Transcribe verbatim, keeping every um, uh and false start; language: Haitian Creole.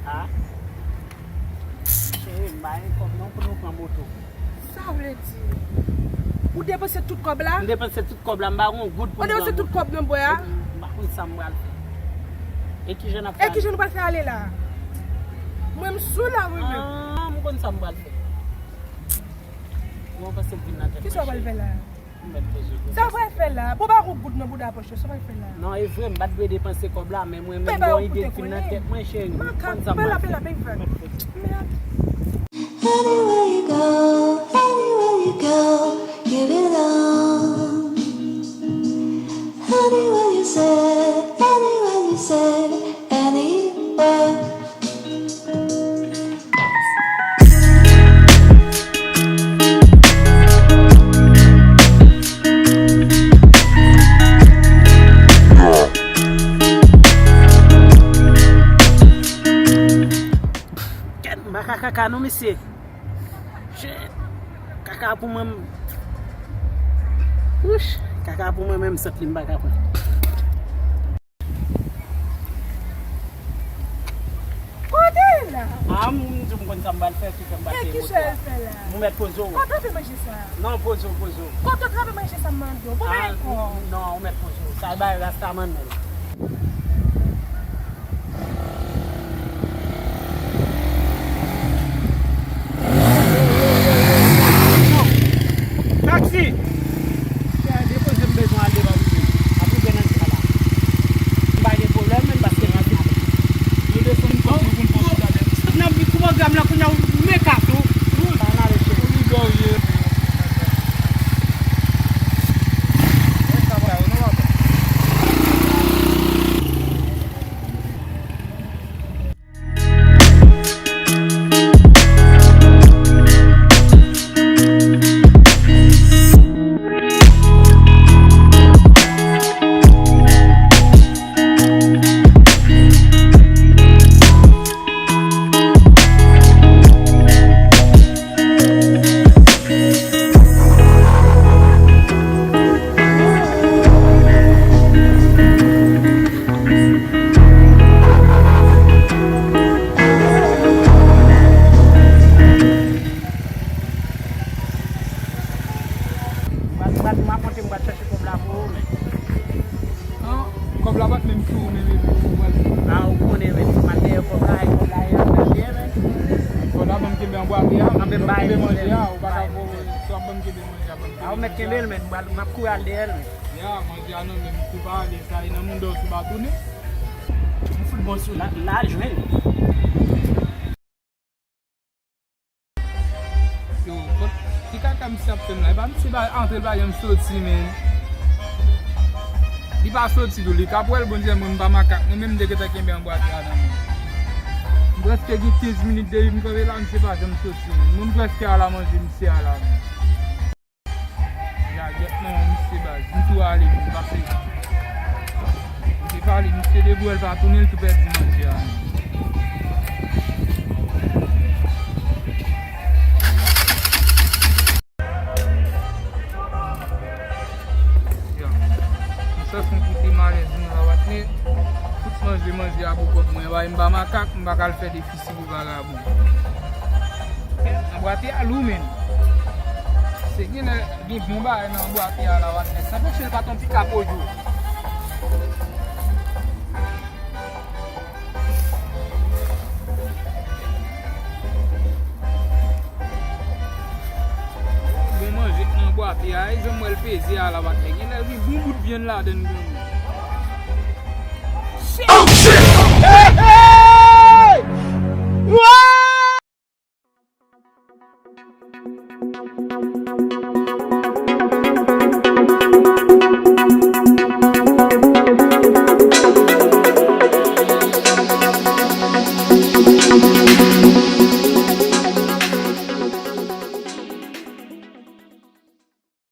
Ah. Cheri, m pa gen kòb non pou nou pran moto. Sa vle di? Ou depanse tout kòb la? M depanse tout kòb la, m pa gen yon goud pou m pran moto. Ou depanse tout kòb nan bwè a? M pa konn sa m pral fè. E kijan n ap fè? E kijan nou pral fè ale la? Mwen m sou la, wi, men. Ah, m konn sa m pral fè. Mwen panse m vin nan tèt mwen, cheri. Kisa w pral fè la? Sa w pral fè la? Bon, pa gon goud nan bouda pòch yo, sa w pral fè la? Non, e vre, m pa t dwe depanse kòb la, men mwen menm gen yon ide k vin nan tèt mwen, cheri. Makak, pela, pela, pela. Mèd. Anywhere you go, anywhere you go, you belong. Anywhere you say, anywhere you say, anywhere. Kèt, m pa ka kaka non, mesye. Shit. Kaka pou mwen. Wouch. Kaka pou mwen menm, sòt li m pa ka pran. Kote la? Ah, m di m konn sa m pral fè, ki fè m pase moto a. E kisa l fè la? Mwen mèt poze w. Kote w trape manje sa? Non, poze w, poze w. Kote w trape manje sa m mande w? Bon, ah, men kò. Non, ou mèt poze w. Sa e bay Rastaman menm. Taxi! Depoze m bezwen al devan misye. Ap rive nan kay la. M pa gen pwoblèm menm paske m ap. Nou desann kò nou pou n pran sou gade. Nan bi kou pwogram la kounye a ou meka tou. Sa n ale cheri. Ou li bò w ye. M pral, m pral, m ap monte, m pral chèche kòb la pou ou, men. Non, kòb la pa t menm sou ou, men, men, men, ou pral. A, ou konnen, men, m al dèyè kòb la, e kòb la, e al dèyè, men. Kòb la, ban m kenbe anbwate a, ban m kenbe manje a, ou pa ka voye, swa ban m kenbe manje a, ban m kenbe manje a. A, ou mèt kenbe l, men, m pral, m ap kouri al dèyè l, men. Ya, manje a nan men m, kou pa ale, sa e nan mouda w sou ba tounen. M fout bon sou la, la jwenn. Yo, kot, ki kaka misye ap fè m la? Epa misye pa antre, l pa janm soti, men. Li pa soti tou, li ka pwèl, Bondye, mwen m pa makak, mwen menm m te gentan kenbe anbwate a nan men m. M prèske gen kenz minit depi m kanpe la, misye pa janm soti, men. Mwen m prèske al a manje misye a la, men. Lagèt non, misye baz. M tou ale vin pase. M te pale, misye debouye l pa tounen, l tou pèdi manje a. Ya. M fè fon koute malèz mwen la, watne. Tout manje, manje a pou kont mwen. Bay m pa makak, m pa ka al fè defi. Ti gwo vagabon. Anbwate a lou, menm. Se genlè gen bon bagay nan anbwate a la, w ap fè. Sa fè chèl pa t yon pikap ojo. Bon manje k nan anbwate a, e jan m wè l peze a la, w ap fè. Genlè gen bon bout vyann ladann, granmoun. Oh, shit! Hey, hey! Wouy!